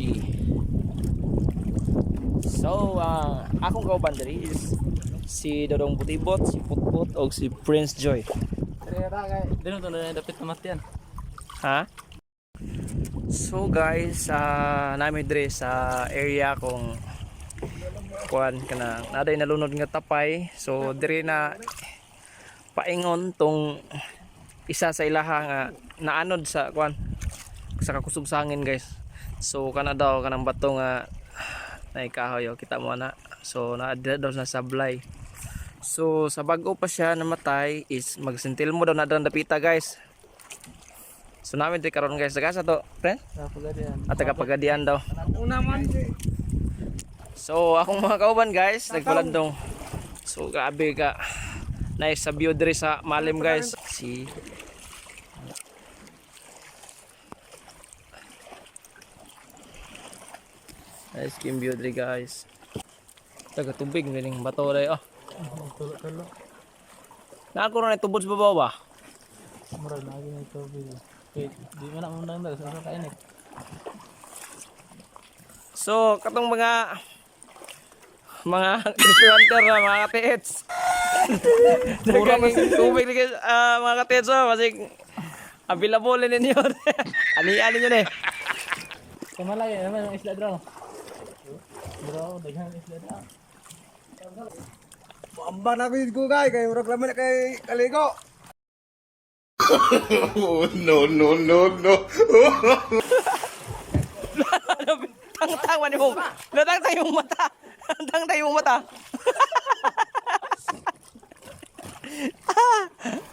Sea. So, akong kauban diri is si Dodong Butibot, si Putput, o si Prince Joy. Dino to na dapat namatian. Ha? So guys, nami diri sa area kung kuan kana naday nalunod nga tapay. So diri na paingon tong isa sa ilaha nga naanod sa kuan sa kakusog sa hangin, guys. So kana daw kanang bato nga naikahoy, oh, kita mo na. So naa daw sa sablay. So sa bago pa siya namatay is magsentil mo daw na daw ang dapita, guys. So namin diri karon, guys, taga sa to, friend? Pagadian. At taga Pagadian daw. Una man. So akong mga kauban, guys, nagpalandong. So grabe ka. Nice sa view diri sa Malim, guys. Si Nice kim view diri, guys. Taga tubig niling bato dai oh. Tulo-tulo. Naako ra na tubod sa babaw ba? Murag na gyud ito. Wait, di man na mo nang sa kainit. So katong mga treasure hunter na mga katiits. Mura man tubig ni guys, mga katiits oh, kasi available ninyo. Ani-ani ninyo ni. Kamalay naman ang isla draw. Draw, daghan ang isla draw. Amba na ko ko kay kay murag laman na kay kaligo. Oh, no, no, no, no. Tangtang man mo. Natangtang yung mata. Tangtang yung mata.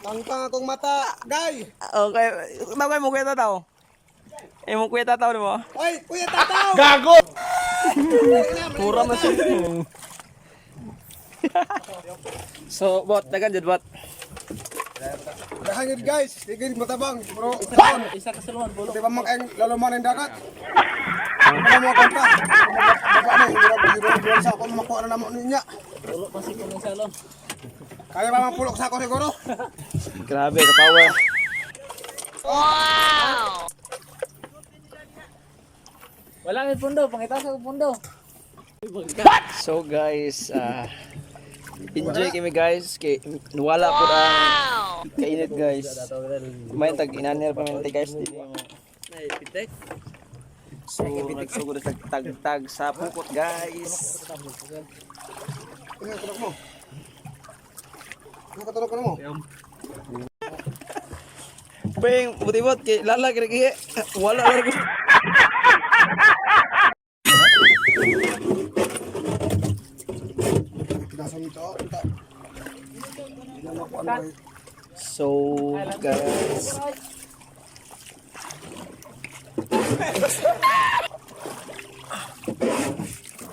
Tangtang akong mata, gay. Okay, tawag mo kuya tataw. Eh mo kuya tataw mo. Ay, kuya tataw. Gago! Pura man siya. So, bot, dagan jud bot. Dahan yun, guys, sige matabang, bro. Isa ka sa luman bulo. Di ba man kayong lalaman ng dagat? Ano mo konta? Baba na, hirap hirap hirap sa ako makuha na namo niya. Tulo pa si kuno salon. Kaya ba mapulok sa ako siguro? Grabe, kapower. Wala may pundo, pangita sa pundo. So guys, enjoy kami, guys. Kay wala po ang kainit, guys. Kumain tag inanir pa man guys. Dili mo. So nagsugod sa tagtag sa pukot, guys. Ano tulok mo? Ano katulok ko na mo? Peng, butibot kay lala kay wala wala ko. Kinasan nito. Ito. Hindi na makuha na kayo. So guys,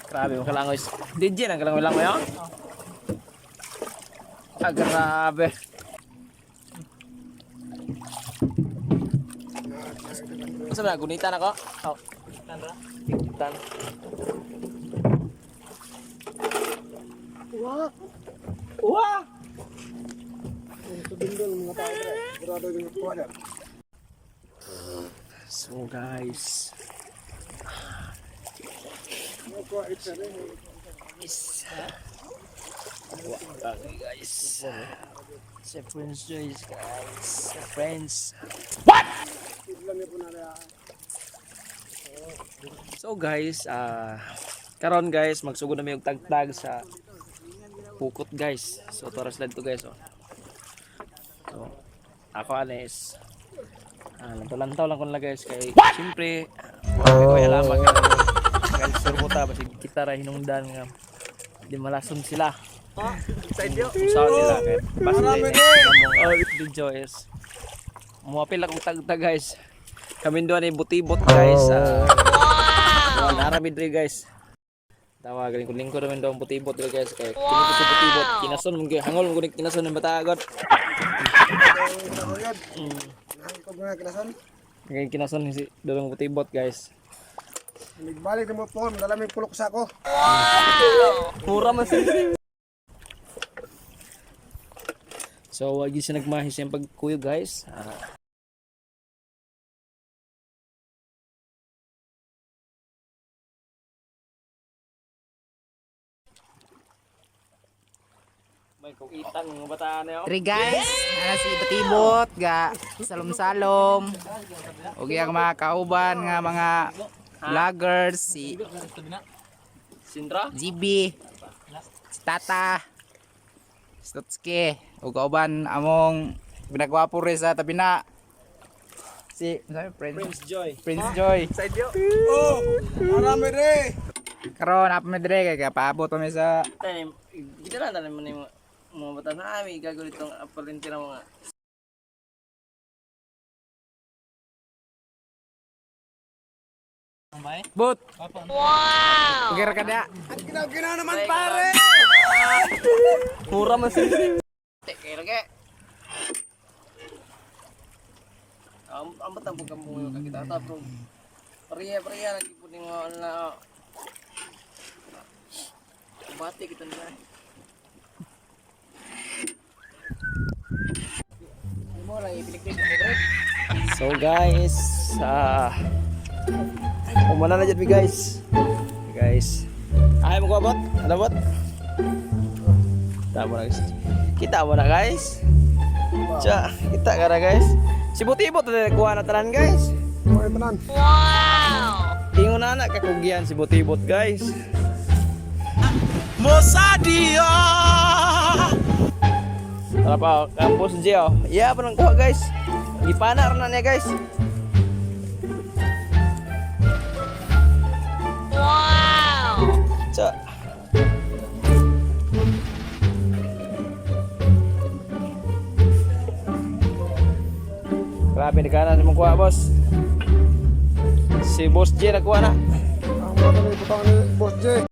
grabe mo kalangoy. DJ nang kalangoy langoy ah. Ah, grabe. Asa na gunitan ako? Oh. Tanra. Tan. Wah. Wah. Ito bindol mga tao dre. Sigurado yung kuha niya. So guys, Kuha ito rin. Guys. Wah, guys. Sa Prince Joyce, guys. Sa Friends. So guys, karon guys, magsugod na mi og tagtag sa pukot, guys. So toras lang to, guys, oh. So ako anes lantaw-lantaw lang ko nila, guys, kay siyempre oh, ko alam guys, surbuta basig kita ra hinungdan nga di malason sila. Sa nila kay basta namong video is muapil akong tagtag, guys. Kami doon ay butibot, guys. Wow, narami diri, guys. Tawa galing ko lingkod naman daw ang butibot diri, guys, kay kini ko sa butibot kinason mong hangol mong kunig kinason ng batagot. Ikaw nga kinasan. Kay kinason ni si dalawang butibot, guys. Nagbalik na mo po, dala may pulok sa ako. Mura man sila. So, wag yun siya nagmahis yung pagkuyog, guys. May kuitan mga bataan na. Three guys, ana si Batibot ga salom-salom. Ug iyang mga kauban nga mga vloggers si Sindra? GB, si Tata, si Totski, ug kauban among pinagwapo rin sa tabi na si ano sabi, Prince, Prince Joy. Prince Joy. Oh, marami re. Karon apa mi dire kay kapaabot pa mi sa Tanim, kita lang tanim mo ni mga bataan na kami gagawin itong apalintira mga. Bot. Wow. Ugira ka na. At ginaw-ginaw naman pare. Mura man sila. Kaya lagi. Ang batang pagka mo yung kakita ta bro. Pariya pariya lagi po ni mga ano na. Bati kita na. So guys, umana na dyan mi guys. Guys. Ay mo ko abot? Ano bot? Kita mo na guys. Kita mo na guys. Tsa, kita ka na guys. Si Butibot na kuha na tanan guys. Mga tanan. Ingon na na kakugian si Butibot guys. Mosadia! Tara pa, campus G oh. Yeah, pa nang kuha guys. Gipana ra na niya guys. Wow! Tsa. Grabe ni kanan imong kuha, boss. Si Boss J nagkuha na. Ang mga tanan, butang ni Boss J.